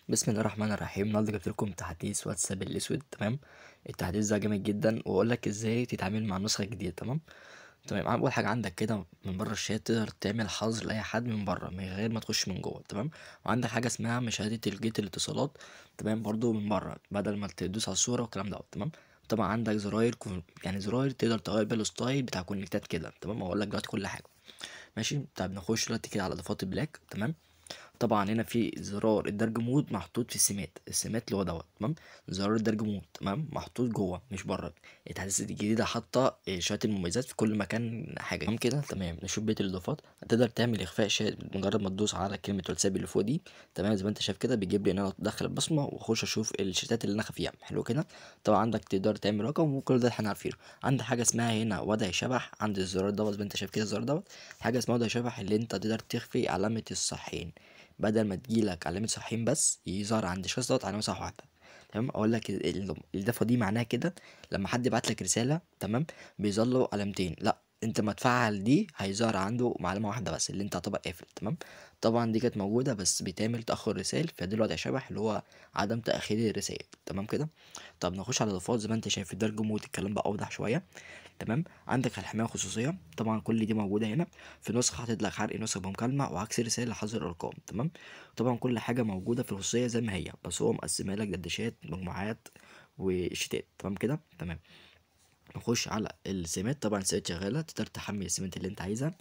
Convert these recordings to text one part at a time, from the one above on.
بسم الله الرحمن الرحيم. النهارده جبت لكم تحديث واتساب الاسود. تمام، التحديث ده جامد جدا، واقول لك ازاي تتعامل مع النسخة الجديدة. تمام. اول حاجة عندك كده من بره الشات تقدر تعمل حظر لاي حد من بره من غير ما تخش من جوه. تمام، وعندك حاجة اسمها مشاهده الجيت الاتصالات. تمام، برضو من بره بدل ما تدوس على الصورة والكلام ده. تمام، طبعا عندك زراير يعني زراير تقدر تغير بيها ال style بتاع كونكتات كده. تمام، واقول لك دلوقتي كل حاجة. ماشي، طب نخش دلوقتي كده على اضافات بلاك. تمام، طبعا هنا في زرار ال dark mode محطوط في السمات، السمات اللي هو دوت. تمام، زرار ال dark mode تمام محطوط جوه مش بره. التحديثات الجديدة حاطه شوية المميزات في كل مكان حاجة. تمام كده. تمام، نشوف بقية الاضافات. تقدر تعمل اخفاء شات مجرد ما تدوس على كلمة واتساب اللي فوق دي. تمام، زي ما انت شايف كده بيجيب لي ان انا ادخل البصمة واخش اشوف الشتات اللي انا خفيها. حلو كده. طبعا عندك تقدر تعمل رقم وكل ده احنا عارفينه. عندك حاجة اسمها هنا وضع شبح عند الزرار دوت، زي ما انت شايف كده الزرار دوت حاجة اسمها وضع شبح اللي انت تقدر تخفي علامة الصحين، بدل ما تجيلك علامة صحين بس يظهر عند الشخص دوت علامة صح واحدة. تمام، اقول لك الاضافة دي معناها كده لما حد يبعت لك رسالة تمام بيظهر له علامتين، لا انت ما تفعل دي هيظهر عنده معلومة واحدة بس اللي انت تعتبر قافل. تمام، طبعا دي كانت موجودة بس بتعمل تأخر رسائل، فده الوضع شبح اللي هو عدم تأخير الرسائل. تمام كده. طب نخش على الاضافات. زي ما انت شايف ال dark mode الكلام بقى اوضح شوية. تمام، عندك الحماية الخصوصية طبعا كل دي موجودة هنا في نسخه حاطط لك حرق نسخه بمكالمه وعكس رسائل لحظر الارقام. تمام، طبعا كل حاجة موجودة في الخصوصية زي ما هي، بس هو مقسمها لك دردشات مجموعات وشتات. تمام كده. تمام، نخش على السمات. طبعا السمات شغالة، تقدر تحمل السمات اللي انت عايزها.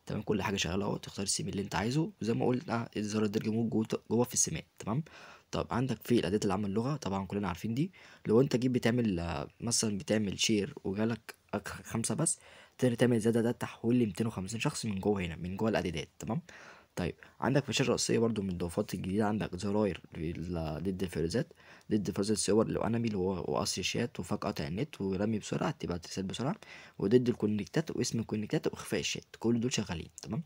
تمام، كل حاجة شغالة اهو، تختار السيم اللي انت عايزه، وزي ما قلنا زرار ال dark mode جوه في السمات. تمام، طب عندك في الاداة العامة اللغة، طبعا كلنا عارفين دي. لو انت جيت بتعمل مثلا بتعمل share وجالك 5 بس، تقدر تعمل زيادة ده تحويل ل 250 شخص من جوه هنا من جوه الاعدادات. تمام، طيب عندك في الشاشة الرئيسية برضو من الاضافات الجديدة عندك زراير ضد الفيروسات، ضد فيروسات الصور اللي انمي اللي هو وقص الشات وفك قطع النت ورمي بسرعة تبعت رسائل بسرعة، وضد الكونكتات واسم الكونكتات واخفاء الشات، كل دول شغالين. تمام،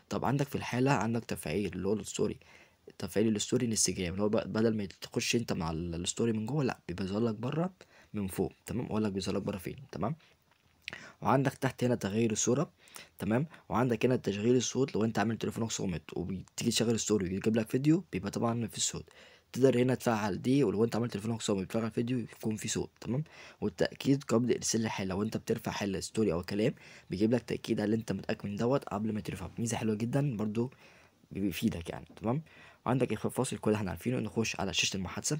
طب عندك في الحالة عندك تفعيل اللي هو ال story، تفعيل ال story انستجرام اللي هو بدل ما تخش انت مع ال story من جوه لا بيظهر لك بره من فوق. تمام، اقول لك بيظهر لك بره فين. تمام، وعندك تحت هنا تغيير الصورة. تمام، وعندك هنا تشغيل الصوت لو انت عامل تليفونك صامت وبتيجي تشغل story ويجيب لك فيديو بيبقى طبعا مفيش صوت، تقدر هنا تفعل دي، ولو انت عامل تليفونك صامت بتفعل فيديو يكون في صوت. تمام، والتأكيد قبل ارسال الحالة، لو انت بترفع حالة story او كلام بيجيب لك تأكيد هل انت متأكد من دوت قبل ما ترفع. ميزة حلوة جدا برضو بيفيدك يعني. تمام، وعندك اخفاء فاصل كل احنا عارفينه. نخش على شاشة المحادثة.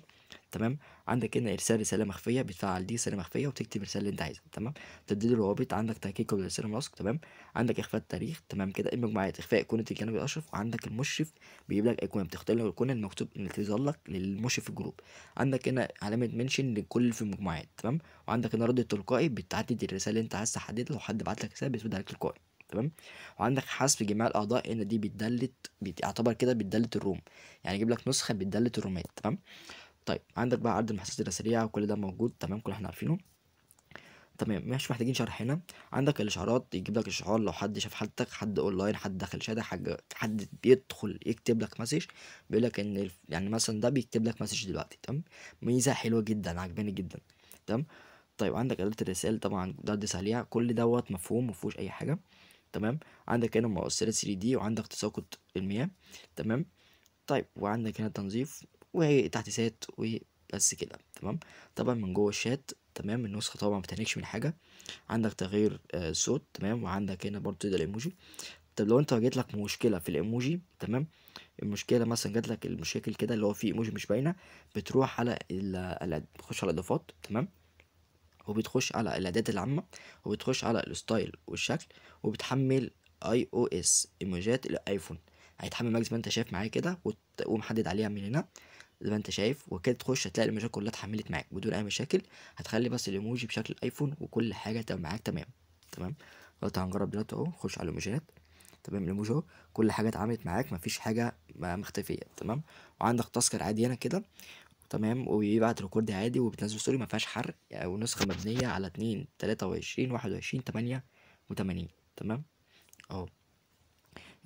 تمام، عندك هنا ارسال رسالة مخفية، بتفعل دي رسالة مخفية وتكتب الرسالة اللي انت عايزها. تمام، تبديل الروابط، عندك تاكيد قبل الرسالة ماسك. تمام، عندك اخفاء التاريخ. تمام كده. المجموعات اخفاء ايقونة الجانب الاشرف، وعندك المشرف بيجيب لك ايقونة بتختار له الايقونه المكتوب اللي تظهر لك للمشرف في ال group. عندك هنا علامة mention لكل في المجموعات. تمام، وعندك هنا رد تلقائي بتعدد الرسالة اللي انت عايز تحددها، لو حد بعت لك رسالة بيرد عليك تلقائي. تمام، وعندك حذف جميع الاعضاء، ان دي بتدلت بيعتبر كده بتدلت ال room، يعني يجيب لك نسخه بتدلت الرومات. تمام، طيب عندك بقى عرض المحادثات السريعة وكل ده موجود. تمام، كل احنا عارفينه. تمام، مش محتاجين شرح هنا. عندك الاشعارات، يجيب لك اشعار لو حد شاف حالتك، حد اونلاين، حد دخل شات، حد بيدخل يكتب لك message بيقول لك ان يعني مثلا ده بيكتب لك message دلوقتي. تمام، ميزة حلوة جدا عجباني جدا. تمام، طيب عندك اداه الرسائل طبعا ده سريع، كل دوت مفهوم مفيهوش اي حاجة. تمام، عندك هنا مؤثرات 3D، وعندك تساقط المياه. تمام، طيب وعندك هنا تنظيف وتحديثات وبس كده. تمام، طبعا من جوه الشات. تمام، النسخة طبعا ما بتهنكش من حاجة. عندك تغيير الصوت. تمام، وعندك هنا برضو تقدر الايموجي. طب لو انت جات لك مشكلة في الايموجي، تمام، المشكلة مثلا جات لك المشاكل كده اللي هو في ايموجي مش باينة، بتروح على بتخش على الاضافات. تمام، وبتخش على الاعدادات العامة، وبتخش على ال style والشكل، وبتحمل iOS ايموجات الايفون، هيتحمل معاك زي ما انت شايف معايا كده، ومحدد عليها من هنا زي ما انت شايف وكده. تخش هتلاقي الايموجات كلها اتحملت معاك بدون اي مشاكل، هتخلي بس الايموجي بشكل ايفون وكل حاجة تبقى معاك. تمام. تمام، دلوقتي هنجرب دلوقتي اهو، نخش على الايموجات. تمام، الايموجي اهو كل حاجة اتعملت معاك، مفيش حاجة مختفيه. تمام، وعندك tasker عادي هنا كده. تمام، وبيبعت record عادي وبتنزل story ما فيهاش حرق، او نسخه مبنية على 2 23 21 88. تمام اهو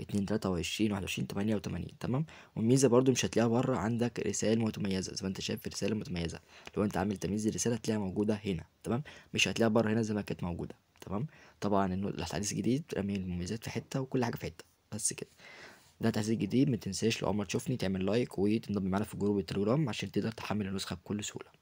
2 23 21 88. تمام، والميزة برضو مش هتلاقيها بره، عندك رسائل متميزة زي ما انت شايف، رسالة متميزة لو انت عامل تمييز الرسالة هتلاقيها موجودة هنا. تمام، مش هتلاقيها بره هنا زي ما كانت موجودة. تمام، طبعا انه التحديث الجديد رامي المميزات في حتة وكل حاجة في حتة بس كده. ده تحديث جديد. ما تنساش لو اول مرة تشوفني تعمل like وتنضم معانا في group التليجرام عشان تقدر تحمل النسخة بكل سهولة.